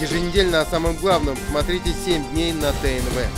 Еженедельно о самом главном смотрите 7 дней на ТНВ.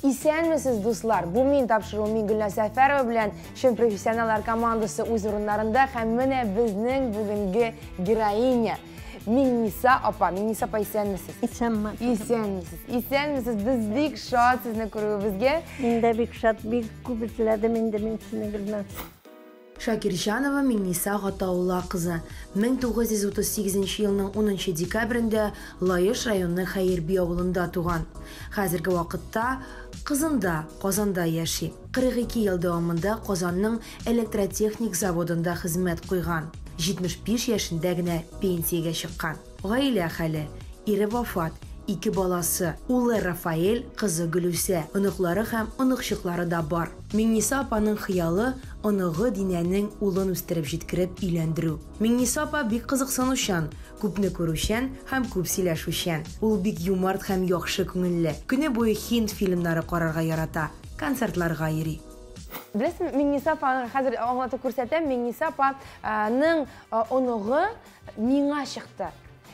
Исәнмесез, дуслар! Бу мин тапшыру мин Гөлназ Сәфәрова белән чын профессионаллар командасы үз урыннарында һәм менә безнең бүгенге героиня Миңниса апа. Миңниса апа, исәнмесез? Исәнме. Исәнмесез. Исәнмесез. Без бик шат сезне күрүебезгә. Мин дә бик шат, бик күп эзләдем инде мин сине, Гөлназ. Шакирҗанова Миңниса Гатаулла кызы, 1938 елның 10 декабрендә Лаеш районы Хәерби авылында туган. Хәзерге вакытта кызында, Казанда яши. 42 ел дәвамында Казанның электротехник заводында хезмәт куйган. 75 яшендә генә пенсиягә чыккан. Гаилә хәле: ире вафат, ике баласы, улы Рафаэль, кызы Гөлүсә, оныклары һәм оныкчыклары да бар. Миңниса апаның хыялы, оныгы Динәнең улын үстереп җиткереп өйләндерү. Миңниса апа бик кызыксынучан, күпне күрүчән һәм күп сөйләшүчән. Ул бик юмарт һәм яхшы күңелле. Көне буе һинд фильмнары карарга ярата, концертларга йөри. Беләсезме, Миңниса апаны хәзер аңлатып күрсәтәм. Миңниса апаның оныгы миңа чыкты.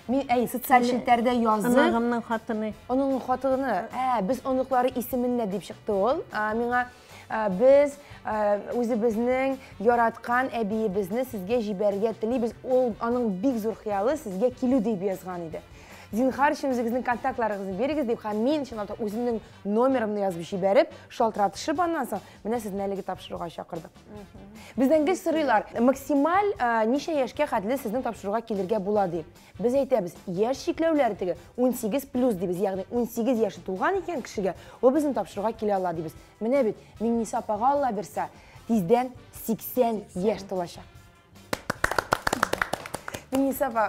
Мин, әй, социаль челтәрдә язып. Оныгымның хатыны. Оныгының хатыны. Ә, без оныклары исеменнә дип чыкты ул. Миңа без үзебезнең яраткан әбиебезне сезгә җибәрергә телибез. Ул аның бик зур хыялы сезгә килү дип язган иде. Зинһар өчен үзегезнең контактларыгызны бирегез дип һәм мин чынлап та үземнең номерымны язып җибәреп, шалтыратышып аннан соң менә сезне әлеге тапшыруга чакырдык. Бездән гел сорыйлар, максималь ничә яшькә хәтле сезнең тапшыруга килергә була дип. Без әйтәбез, яшь чикләүләре теге 18 плюс дибез, ягъни 18 яше тулган икән кешегә, ул безнең тапшыруга килә ала дибез. Менә бит Миңниса апага Алла бирсә, тиздән 80 яшь тулачак. Миңниса апа,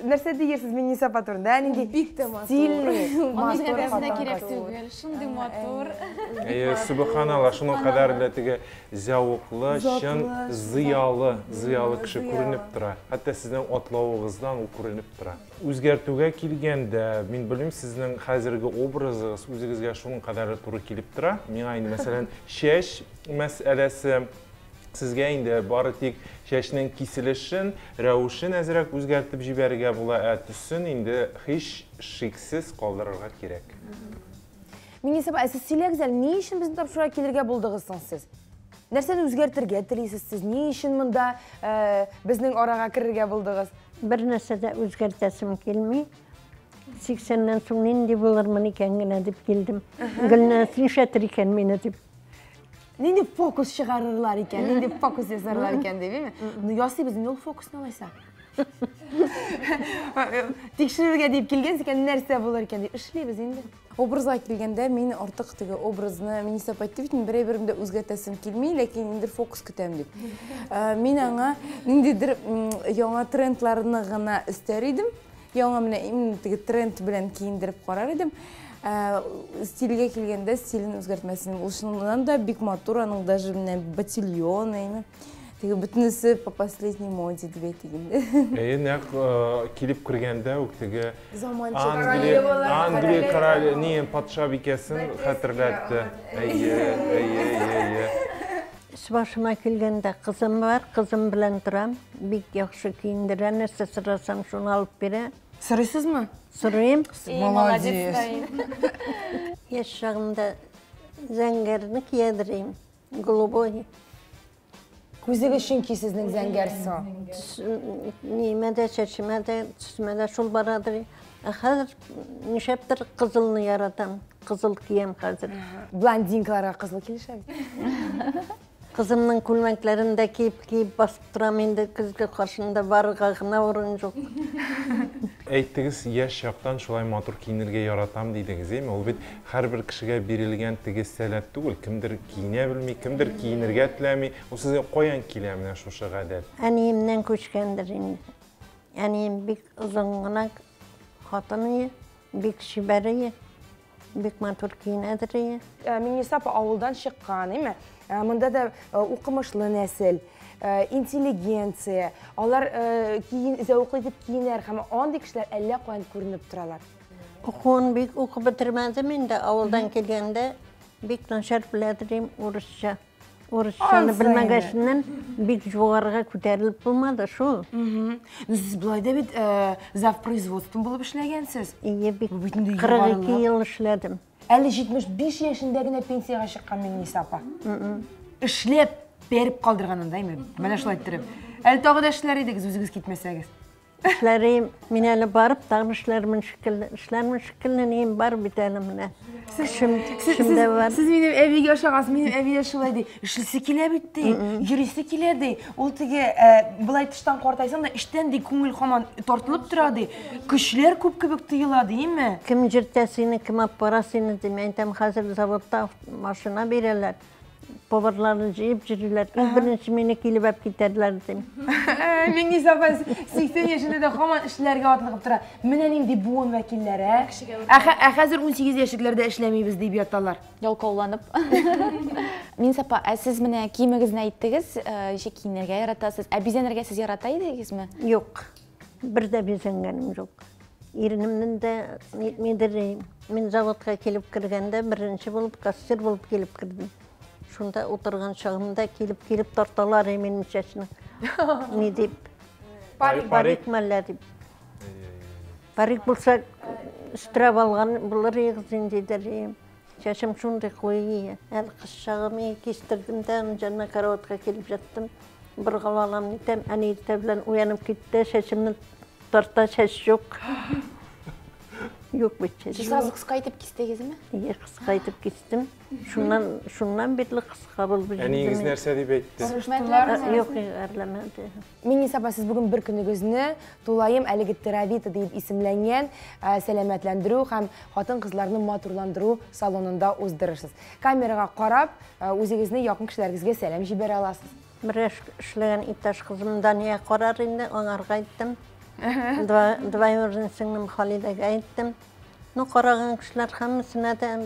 нәрсә диерсез Миңниса апа турында? Нинди бик тә матур. Стильный, матур хатын кирәк түгел, шундый матур. Әйе, субханалла, шуның кадәр дә теге зәвыклы, чын зыялы, зыялы кеше күренеп тора. Хәтта сезнең атлавыгыздан ул күренеп тора. Үзгәртүгә килгәндә, мин белмим, сезнең хәзерге образыгыз үзегезгә шуның кадәр туры килеп тора. Миңа инде, мәсәлән, чәч мәсьәләсе сезгә инде бары тик чәчнең киселешен, рәвешен әзрәк үзгәртеп җибәрергә була, ә төсен инде һич шиксез калдырырга кирәк. Миңниса апа, ә сез сөйләгез әле, ни өчен безнең тапшыруга килергә булдыгыз соң сез? Нәрсәне үзгәртергә телисез сез? Ни өчен монда безнең арага керергә булдыгыз? Бер нәрсә дә үзгәртәсем килми. 80-нән соң нинди булырмын икән генә дип килдем. Гөлназ нишләтер икән мине дип. Нинди фокус чыгарырлар икән, нинди фокус ясарлар икән дип, әйме? Ну, ясыйбыз инде ул фокусны алайса. Тикшерергә дип килгәнсез икән, нәрсә булыр икән дип эшлибез инде. Образга килгәндә, мин артык теге образны, Миңниса апа әйтте бит, мин бер әйберем дә үзгәртәсем килми, ләкин ниндидер фокус көтәм дип. Мин аңа ниндидер яңа трендларны гына өстәр идем. Яңа менә именно теге тренд белән киендереп карар идем. Стильгә килгәндә стилен үзгәртмәс идем. Ул чыннан да бик матур, аның даже менә ботильон, әйме. Теге бөтенесе по последней моде дип әйтик инде. Әйе, нәкъ килеп кергәндә үк теге Заманча Англия короле, не, патша бикәсен хәтерләтте. Әйе, әйе, әйе, әйе. Эш башыма килгәндә кызым бар, кызым белән торам. Бик яхшы киендерә, нәрсә сорасам, шуны алып бирә. Сорыйсызмы? Сорыйм. Молодец. Яшь чагымда зәңгәрне киядерим, голубой. Күзегез чөнки сезнең зәңгәрсу. Нимә дә, чәчемә дә, төсемә дә шул барадыр. Ә хәзер нишләптер кызылны яратам. Кызыл киям хәзер. Блондинкаларга кызыл килешә бит. Кызымның күлмәкләрен дә киеп-киеп басып торам инде, көзге каршында барырга гына урын юк. Әйттегез, яшь чактан шулай матур киенергә яратам дидегез, әйме? Ул бит һәрбер кешегә бирелгән теге сәләт түгел. Кемдер киенә белми, кемдер киенергә теләми. Ул сезгә каян килә менә шушы гадәт? Әниемнән күчкәндер инде. Әнием бик озын гына хатын ие, бик чибәр ие, бик матур киенәдер ие. Миңниса апа авылдан чыккан, әйме? Монда да укымышлы нәсел, интеллигенция, алар киен, зәвыклы итеп киенәләр һәм андый кешеләр әллә каян күренеп торалар. Укуын бик укып бетермәдем инде, авылдан килгәндә бик начар беләдер идем урысча. Урысчаны белмәгәченнән бик югарыга күтәрелеп булмады шул. Ну, сез болай да бит завпроизводством булып эшләгәнсез. Ие, бик 42 ел эшләдем. Әле 75 яшендә генә пенсиягә чыккан Миңниса апа. Эшләп бәреп калдырганын да, әйме? Менә шулай иттереп. Әле тагы да эшләр идегез, үзегез китмәсәгез. Эшләрем, мин әле барып тагын эшләрмен шикелле, эшләрмен шикелле, нем бар бит әле менә. Көчем, көчем дә бар. Сез минем әбигә ошагансыз, минем әби дә шулай ди. Эшлисе килә бит ди, йөрисе килә ди. Ул теге былай тыштан картайсаң да, эчтән ди күңел һаман тартылып тора ди. Көчләр күп кебек тоела ди, име? Кем җөртә сине, кем алып бара сине ди. Мин әйтәм, хәзер заводта машина бирәләр. Поварларны җыеп йөриләр. Иң беренче мине килеп алып китәрләр дим. Миңниса апа 80 яшендә дә һаман эшләргә атлыгып тора. Менә нинди буын вәкилләре, ә? Ә хәзер 18 яшьлекләрдә эшләмибез дип яталар. Ялкауланып. Миңниса апа, ә сез менә киемегезне әйттегез, ничек киенергә яратасыз? Ә бизәнергә сез ярата идегезме? Юк. Бер дә бизәнгәнем юк. Иренемнең дә нитмидер. Мин заводка килеп кергәндә беренче булып кассир булып килеп кердем. Шунда утырган чагымда килеп-килеп тарталар минем чәчне. Ни дип? Парик мәллә дип. Парик булса, өстерәп алган булыр идегез инде дидер. Чәчем шундый куе. Әле кыш чагы мин кистердем дә, аның янына караватка килеп яттым. Боргаланам нитәм, әни иртә белән уянып китте, чәчемне тарта, чәч юк. Юк бит чәч. Сез сразу кыска итеп кистегезме? Ие, кыска итеп кистем. Шуннан бирле кыска булып җитте. Әниегез нәрсә дип әйтте? Юк, әрләмәде. Миңниса апа, сез бүген бер көнегезне тулаем әлеге Теравита дип исемләнгән сәламәтләндерү һәм хатын-кызларны матурландыру салонында уздырырсыз. Камерага карап, үзегезне якын кешеләрегезгә сәлам җибәрә аласыз. Бер эшләгән иптәш кызым Дания карар инде, аңарга әйттем. Двоюродный сеңлем Халидәгә әйттем. Ну, караган кешеләр һәммәсенә дә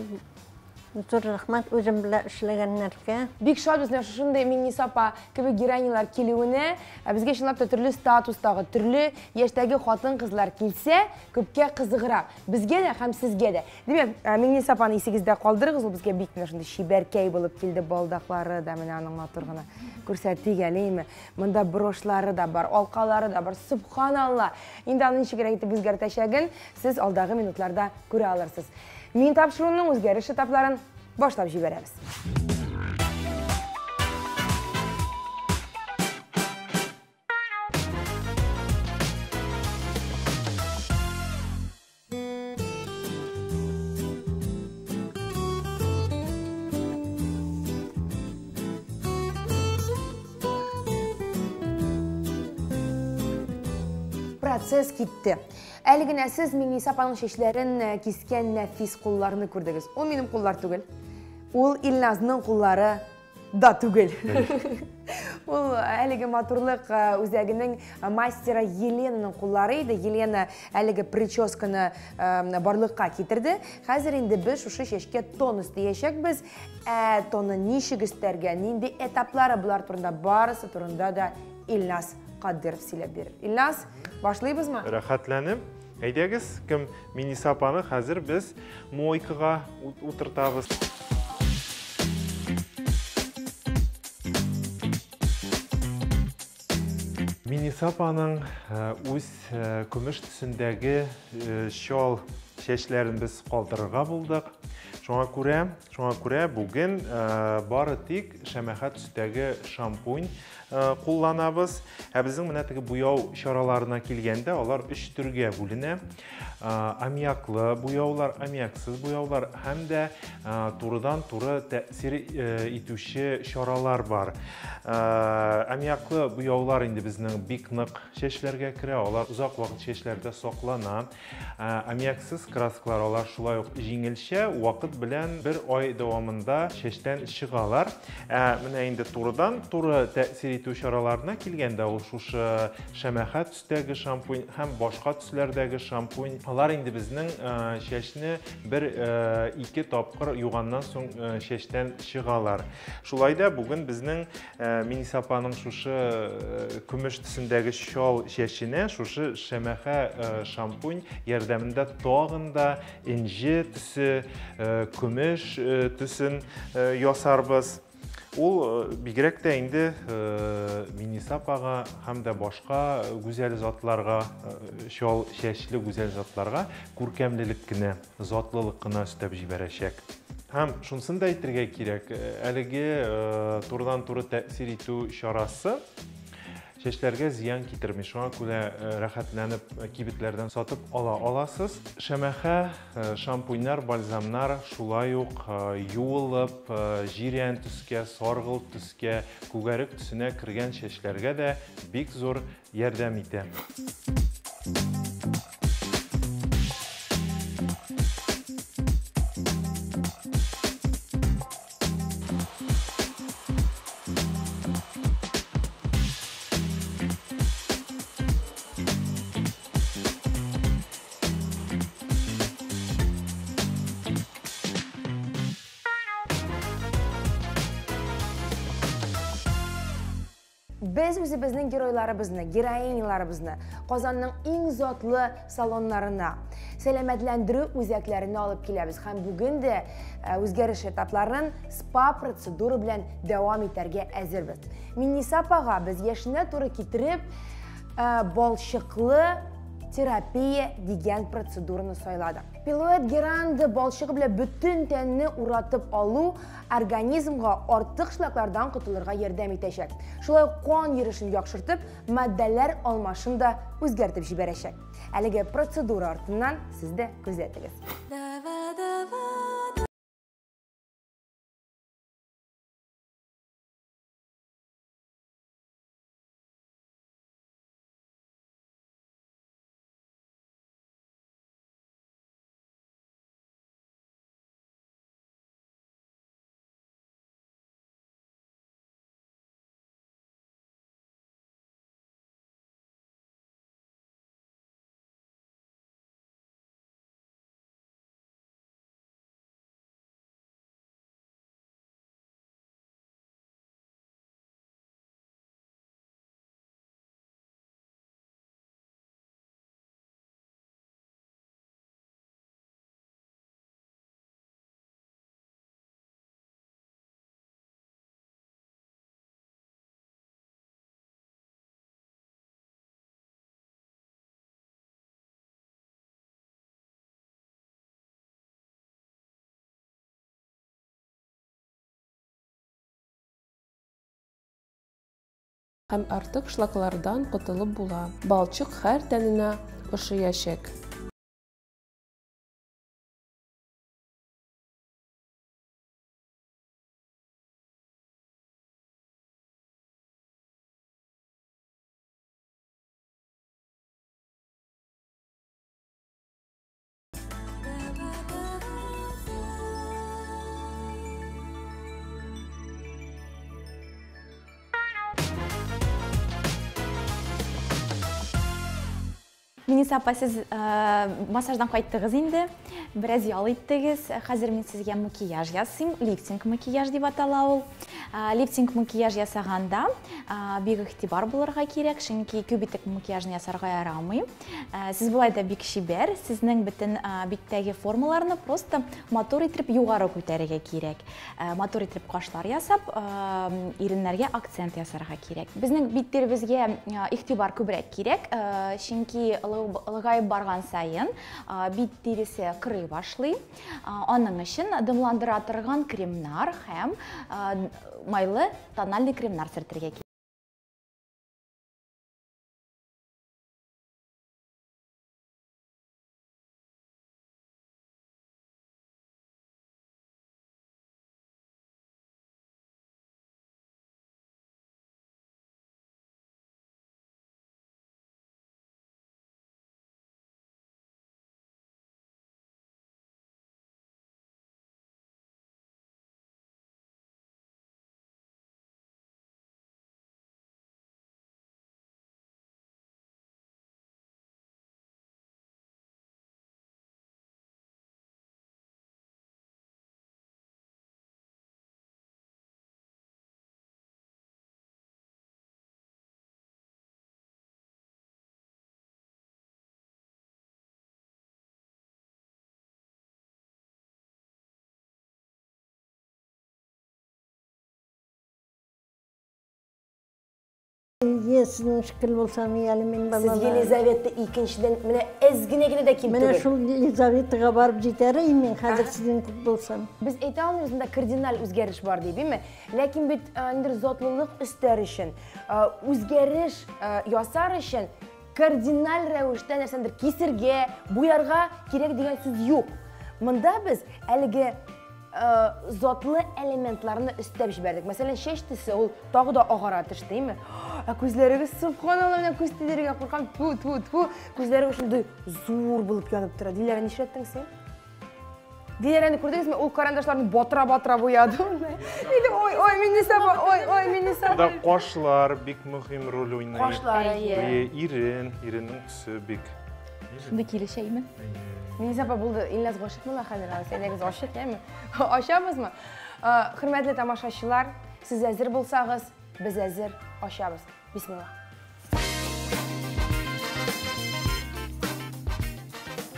зур рәхмәт үзем белән эшләгәннәргә. Бик шатбыз менә шушындый Миңниса апа кебек героинялар килүенә. Безгә чынлап та төрле статустагы, төрле яшьтәге хатын-кызлар килсә, күпкә кызыграк. Безгә дә һәм сезгә дә. Димәк, Миңниса апаны исегездә калдырыгыз, ул безгә бик менә шундый чибәркәй булып килде, балдаклары да менә аның матур гына. Күрсәтик әле, әйме? Монда брошлары да бар, алкалары да бар. Субханалла! Инде аны ничегрәк итеп үзгәртәчәген сез алдагы минутларда күрә алырсыз. Мин тапшыруның үзгәреш этапларын башлап җибәрәбез. Процесс китте. Әле генә сез Миңниса апаның чәчләрен кискән нәфис кулларны күрдегез. Ул минем куллар түгел. Ул Илназның куллары да түгел. Ул әлеге матурлык үзәгенең мастеры Еленаның куллары иде. Елена әлеге прическаны барлыкка китерде. Хәзер инде без шушы чәчкә тон өстәячәкбез. Ә тоны ничек өстәргә, нинди этаплары булар турында, барысы турында да Илназ Кадыров сөйләп бирер. Илназ, башлыйбызмы? Рәхәтләнеп. Әйдәгез, кем Миңниса апаны хәзер без мойкага утыртабыз. Миңниса апаның үз көмеш төсендәге чал чәчләрен без калдырырга булдык. Шуңа күрә бүген бары тик шәмәхә төстәге шампунь кулланабыз. Ә безнең менә теге буяу чараларына килгәндә, алар өч төргә бүленә. Аммиаклы буяулар, аммиаксыз буяулар һәм дә турыдан-туры тәэсир итүче чаралар бар. Аммиаклы буяулар инде безнең бик нык чәчләргә керә, алар озак вакыт чәчләрдә саклана. Аммиаксыз краскалар алар шулай ук җиңелчә вакыт белән бер ай дәвамында чәчтән чыгалар. Ә менә инде турыдан туры тәэсир итү чараларына килгәндә, ул шушы шәмәхә төстәге шампунь һәм башка төсләрдәге шампунь, алар инде безнең чәчне бер ике тапкыр юганнан соң чәчтән чыгалар. Шулай да бүген безнең Миниса апаның шушы көмеш төсендәге чал чәченә шушы шәмәхә шампунь ярдәмендә тагын да энҗе төсе, көмеш төсен ясарбыз. Ул бигрәк тә инде Миниса апага һәм дә башка гүзәл затларга, чал чәчле гүзәл затларга күркәмлелек кенә, затлылык кына өстәп җибәрәчәк. Һәм шунысын да әйтергә кирәк, әлеге турыдан-туры тәэсир итү чарасы чәчләргә зыян китерми. Шуңа күрә рәхәтләнеп кибетләрдән сатып ала аласыз. Шәмәхә шампуньнар, бальзамнар шулай ук юылып, җирән төскә, саргылт төскә, күгәрек төсенә кергән чәчләргә дә бик зур ярдәм итә. Без үзебезнең геройларыбызны, героиняларыбызны Казанның иң затлы салоннарына, сәламәтләндерү үзәкләренә алып киләбез һәм бүген дә үзгәреш этапларын спа процедура белән дәвам итәргә әзербез. Минниса апага без яшенә туры китереп балчыклы терапия дигән процедураны сайладык. Пилуэт Геранда балчыгы белән бөтен тәнне уратып алу организмга артык шлаклардан котылырга ярдәм итәчәк. Шулай ук кан йөрешен яхшыртып, матдәләр алмашын да үзгәртеп җибәрәчәк. Әлеге процедура артыннан сез дә күзәтегез. Һәм артык шлаклардан котылып була. Балчык һәр тәненә ошыячак. Миниса апа, сез массаждан кайттыгыз инде, бераз ял иттегез. Хәзер мин сезгә макияж ясыйм, лифтинг макияж дип атала ул. Лифтинг макияж ясаганда бик игътибар булырга кирәк, чөнки күп итеп макияжны ясарга ярамый. Сез болай да бик чибәр, сезнең бөтен биттәге формаларны просто матур итеп югары күтәрергә кирәк. Матур итеп кашлар ясап, иреннәргә акцент ясарга кирәк. Безнең бит тиребезгә игътибар күбрәк кирәк, чөнки олыгаеп барган саен бит тиресе кырый башлый. Аның өчен дымландыра торган кремнар һәм майлы тональный кремнар сөртергә кирәк. Ие, сезнең шикелле булсам, әле мин балалар. Сез Елизавета икенчедән менә әз генә генә дә ким түгел. Менә шул Елизаветага барып җитәр идем мин, хәзер сезнең күк булсам. Без әйтә алмыйбыз, монда кардиналь үзгәреш бар дип, әйме? Ләкин бит ниндидер затлылык өстәр өчен, үзгәреш ясар өчен кардиналь рәвештә нәрсәндер кисергә, буярга кирәк дигән сүз юк. Монда без әлеге затлы элементларны өстәп җибәрдек. Мәсәлән, чәч төсе ул тагы да агара төште, әйме? Ә күзләрегез, субханалла, менә күз тидерергә куркам. Тфу, тфу, тфу. Күзләрегез шундый зур булып янып тора. Диләрә, нишләттең син? Диләрәне күрдегезме? Ул карандашларны батыра-батыра буяды. Инде ой, ой, Минниса апа, ой, ой, Минниса апа. Да кашлар бик мөһим роль уйный. Кашлар, әйе. Ирен, иреннең төсе бик. Шундый килешә, әйме? Минниса апа булды. Илназ гашыйк була хәзер, алайса әйдәгез ачык, яме? Ачабызмы? Хөрмәтле тамашачылар, сез әзер булсагыз, без әзер, ачабыз. Бисмилла.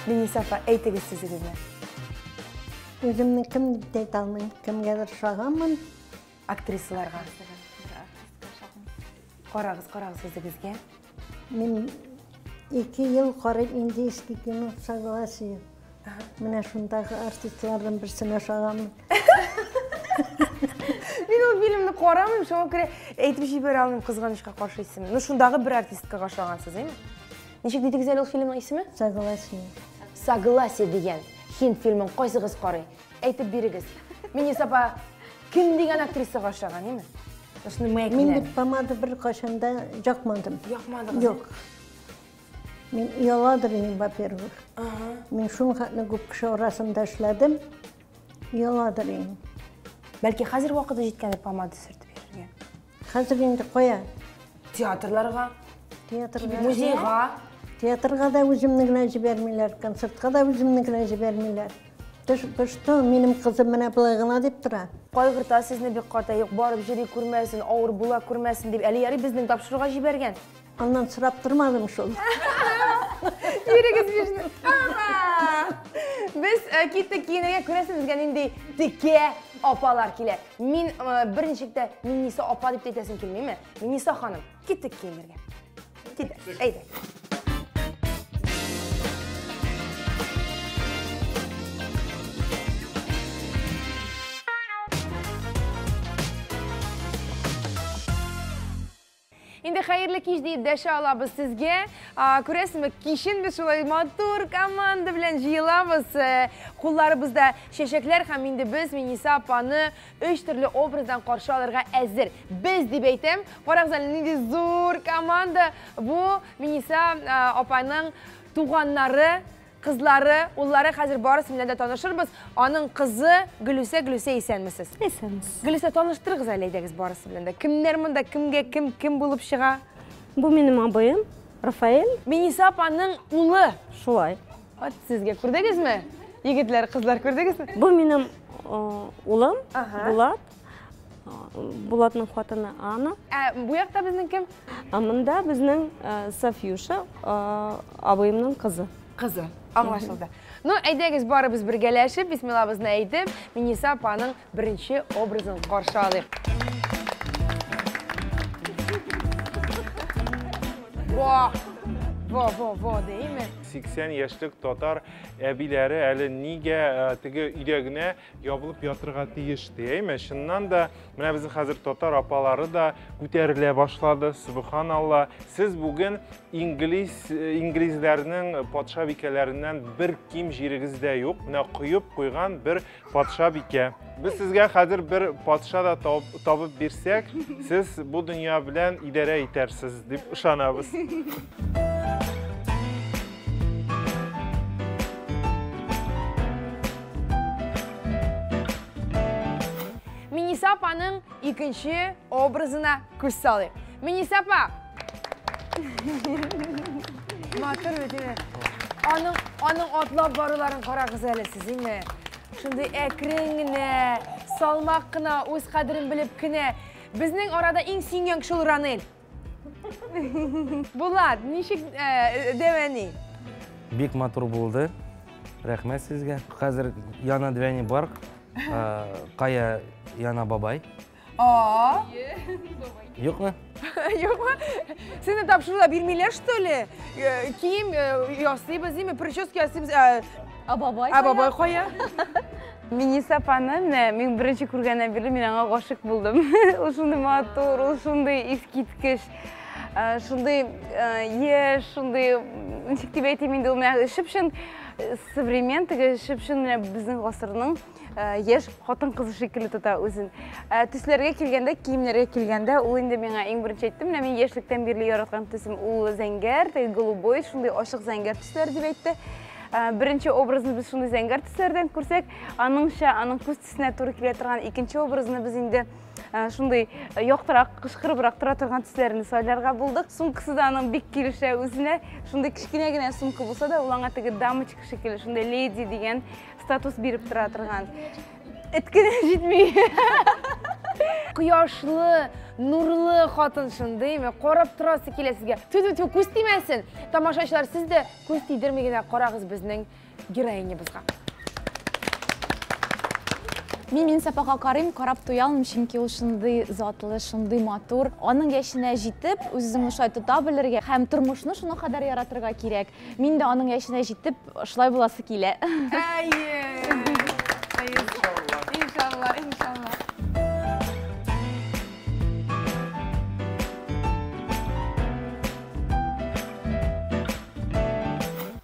Минниса апа, әйтегез сүзегезне. Үземне кем дип тә әйтә алмыйм, кемгәдер ошаганмын. Актрисаларга. Карагыз, карагыз үзегезгә. Мин 2 ел карыйм индийский кино «Согласие». Менә шундагы артистларның берсенә ошаганмын. Мин ул фильмны карамыйм, шуңа күрә әйтеп җибәрә алмыйм, кызганычка каршы исемен. Ну, шундагы бер артисткага ошагансыз, әйме? Ничек дидегез әле ул фильмның исеме? «Согласие». «Согласие» дигән һинд фильмын кайсыгыз карый? Әйтеп бирегез. Минниса апа кем дигән актрисага ошаган, әйме? Шуны мәк Мин бит помада бер кашанда якмадым. Якмадыгыз? Юк. Мин ояладыр инем, во-первых. Мин шул хәтле күп кеше арасында эшләдем. Ояладыр инем. Бәлки хәзер вакыты җиткәндер помада сөртеп йөрергә. Хәзер инде кая? Театрларга. Театрга. Музейга. Театрга да үземне генә җибәрмиләр, концертка да үземне генә җибәрмиләр. Что, минем кызым менә болай гына дип тора. Кайгырта сезне бик каты, юк, барып җөри күрмәсен, авыр була күрмәсен дип, әле ярый безнең тапшыруга җибәргән. Аннан сорап тормадым шул. Йөрегез бишне. Без киттек киенергә, күрәсез, безгә нинди текә апалар килә. Мин берничек тә Минниса апа дип әйтәсем килмиме? Минниса ханым, киттек киенергә. Киттек, әйдә. Инде хәерле кич диеп дәшә алабыз сезгә. Күрәсезме, кичен без шулай матур команда белән җыелабыз. Кулларыбызда чәчәкләр һәм инде без Минниса апаны өч төрле образдан каршы алырга әзер. Без дип әйтәм, карагыз әле нинди зур команда. Бу Минниса апаның туганнары, кызлары, уллары, хәзер барысы белән дә танышырбыз. Аның кызы Гөлүсә. Гөлүсә, исәнмесез? Исәнмесез. Гөлүсә, таныштырыгыз әле әйдәгез барысы белән дә. Кемнәр монда, кемгә кем, кем булып чыга? Бу минем абыем, Рафаэль. Минниса апаның улы. Шулай. Вот сезгә күрдегезме? Егетләр, кызлар күрдегезме? Бу минем улым, Булат. Булатның хатыны Анна. Ә бу якта безнең кем? Ә монда безнең Софьюша, абыемның кызы. Кызы. Аңлашылды. Ну, әйдәгез барыбыз бергәләшеп, бисмиллабызны әйтеп, Минниса апаның беренче образын каршы алыйк. Во! Во, во, во, дейме? 80 яшьлек татар әбиләре әле нигә теге өйдә генә ябылып ятырга тиеш, дейме? Чыннан да, менә безнең хәзер татар апалары да күтәрелә башлады, субханалла. Сез бүген инглизләрнең патшабикәләреннән бер ким җирегез дә юк. Менә коеп куйган бер патшабикә. Без сезгә хәзер бер патша да табып бирсәк, сез бу дөнья белән идарә итәрсез дип ышанабыз. Минниса апаның икенче образына күз салыйк. Минниса апа! Матур бит инде. Аның атлап баруларын карагыз әле сез, инде. Шундый әкрен генә, салмак кына, үз кадерен белеп кенә. Безнең арада иң сөенгән кеше ул Ранель. Булат, ничек дәвәни? Бик матур булды. Рәхмәт сезгә. Хәзер яна дәвәни бар. Кая яна бабай? А? Юкмы? Юкмы? Сезне тапшыруда бирмиләр, что ли? Кием ясыйбыз, димме, прическа ясыйбыз. Ә бабай Ә бабай кая? Минниса апаны менә мин беренче күргәннән бирле мин аңа гашыйк булдым. Ул шундый матур, ул шундый искиткеч, шундый яшь, шундый, ничек дип әйтим инде, ул менә чып-чын современ, теге чып-чын менә безнең гасырның яшь хатын-кызы шикелле тота үзен. Төсләргә килгәндә, киемнәргә килгәндә, ул инде миңа иң беренче әйтте, менә мин яшьлектән бирле яраткан төсем ул зәңгәр, теге голубой, шундый ачык зәңгәр төсләр дип әйтте. Беренче образны без шундый зәңгәр төсләрдән күрсәк, аныңча, аның күз төсенә туры килә торган икенче образны без инде шундый яктырак, кычкырыбрак тора торган төсләрне сайларга булдык. Сумкасы да аның бик килешә үзенә. Шундый кечкенә генә сумка булса да, ул аңа теге дамочка шикелле, шундый леди дигән статус биреп тора торган. Эт кенә җитми. Кояшлы, нурлы хатын шундыймы? Карап торасы килә сезгә. Тфү-тфү-тфү, күз тимәсен. Тамашачылар, сез дә күз тидерми генә карагыз безнең героинябызга. Мин Минниса апага карыйм, карап туя алмыйм, чөнки ул шундый затлы, шундый матур. Аның яшенә җитеп, үз-үзеңне шулай тота белергә һәм тормышны шуның кадәр яратырга кирәк. Мин дә аның яшенә җитеп, шулай буласы килә. Әйе. Иншалла, иншалла.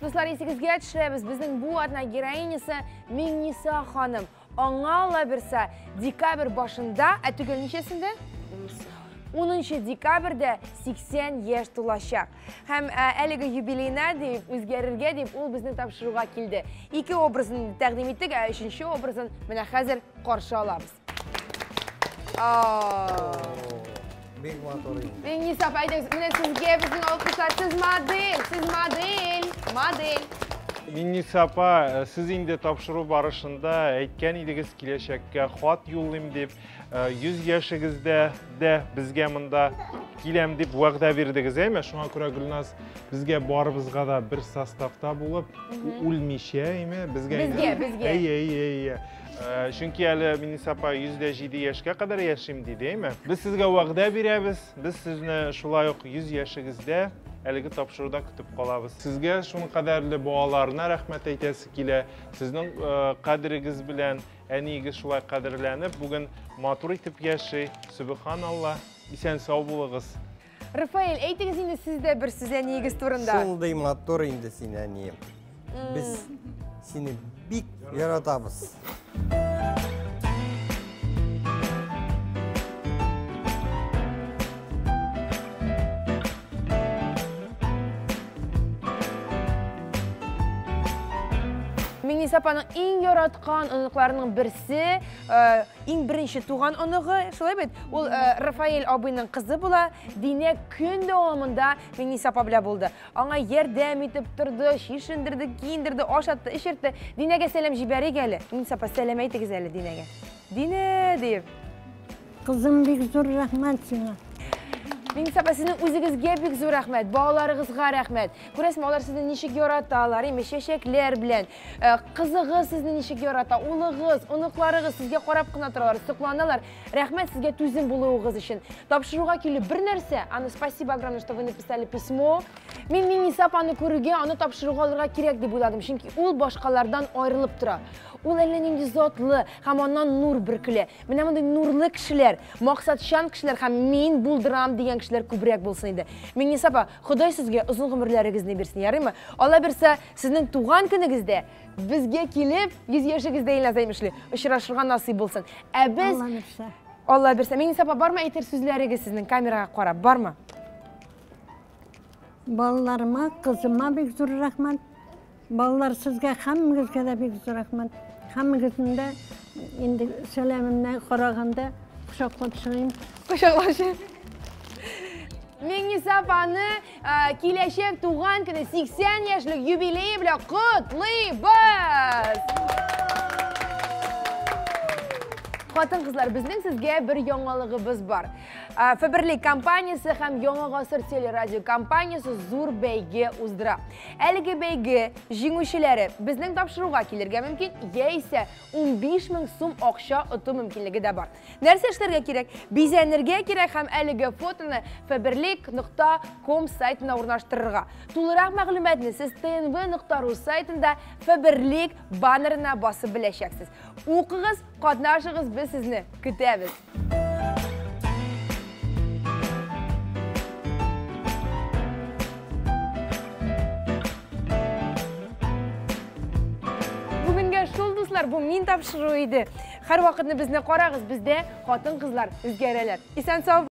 Дуслар, исегезгә төшерәбез, безнең бу атна героинясы Миңниса ханым. Аңа алла бирса, декабрь башында, ә төгәл ничәсендә? 10 декабрьдә 80 яшь тулачак. Һәм әлеге юбилейна дип, үзгәрергә дип, ул безне тапшыруга килде. Ике образын тәкъдим иттек, ә өченче образын менә хәзер каршы алабыз. Бик матур инде. Миңниса апа, әйдәгез, менә сезгә безнең алкышлар. Сез модель, сез модель, модель. Миңниса апа, сез инде тапшыру барышында әйткән идегез, киләчәккә хат юллыйм дип, 100 яшегездә дә безгә монда киләм дип вәгъдә бирдегез, әйме? Шуңа күрә Гөлназ безгә барыбызга да бер составта булып, үлмичә, әйме? Безгә Безгә, безгә. Әйе, әйе, әйе. Чөнки әле Миңниса апа 107 яшькә кадәр яшим диде, әйме? Без сезгә вәгъдә бирәбез, без сезне шулай ук 100 яшегездә әлеге тапшыруда көтеп калабыз. Сезгә шуның кадәрле балаларына рәхмәт әйтәсе килә. Сезнең кадерегез белән әниегез шулай кадерләнеп, бүген матур итеп яши. Сөбханалла, исән сау булыгыз. Рафаэль, әйтегез инде сез дә бер сүз әниегез турында. Шундый матур инде син, әнием. Без сине бик яратабыз. Миңниса апаның иң яраткан оныкларының берсе, иң беренче туган оныгы, шулай бит? Ул Рафаэль абыйның кызы була. Динә көн дәвамында Миңниса апа белән булды. Аңа ярдәм итеп торды, чишендерде, киендерде, ашатты, эчертте. Динәгә сәлам җибәрик әле. Миңниса апа, сәлам әйтегез әле Динәгә. Динә дип. Кызым, бик зур рәхмәт сиңа. Миңниса апа, сезнең үзегезгә бик зур рәхмәт, балаларыгызга рәхмәт. Күрәсезме, алар сезне ничек яраталар, име, чәчәкләр белән. Кызыгыз сезне ничек ярата, улыгыз, оныкларыгыз сезгә карап кына торалар, сокланалар. Рәхмәт сезгә түзем булуыгыз өчен. Тапшыруга килү бер нәрсә, аны спасибо огромное, что вы написали письмо. Мин Миңниса апаны күрергә, аны тапшыруга алырга кирәк дип уйладым, чөнки ул башкалардан аерылып тора. Ул әллә нинди затлы һәм аннан нур бөркелә. Менә мондый нурлы кешеләр, максатчан кешеләр һәм мин булдырам дигән кешеләр күбрәк булсын иде. Миңниса апа, Ходай сезгә озын гомерләрегезне бирсен, ярыймы? Алла бирсә, сезнең туган көнегездә безгә килеп, 100 яшегездә Илназ әйтмешли, очрашырга насыйп булсын. Ә без Алла бирсә. Алла бирсә. Миңниса апа, бармы әйтер сүзләрегез сезнең камерага карап, бармы? Балаларыма, кызыма бик зур рәхмәт. Балалар, сезгә һәммәгезгә дә бик зур рәхмәт. Һәммәгезнең дә инде сәламемне караганда кочаклап чыгыйм. Кочаклап чыгыйм. Миңниса апаны киләчәк туган көне 80 яшьлек юбилее белән котлыйбыз! Хатын-кызлар, безнең сезгә бер яңалыгыбыз бар. Фаберлик компаниясе һәм Яңа гасыр телерадио компаниясе зур бәйге уздыра. Әлеге бәйге җиңүчеләре безнең тапшыруга килергә мөмкин, яисә 15 мең сум акча оту мөмкинлеге дә бар. Нәрсә эшләргә кирәк? Бизәнергә кирәк һәм әлеге фотоны faberlic.com сайтына урнаштырырга. Тулырак мәгълүматны сез tnv.ru сайтында Faberlic баннерына басып беләчәксез. Укыгыз, катнашыгыз, без сезне көтәбез. Бүгенгә шул, дуслар, бу мин тапшыру иде. Һәр вакытны безне карагыз, бездә хатын-кызлар үзгәрәләр. Исән сау.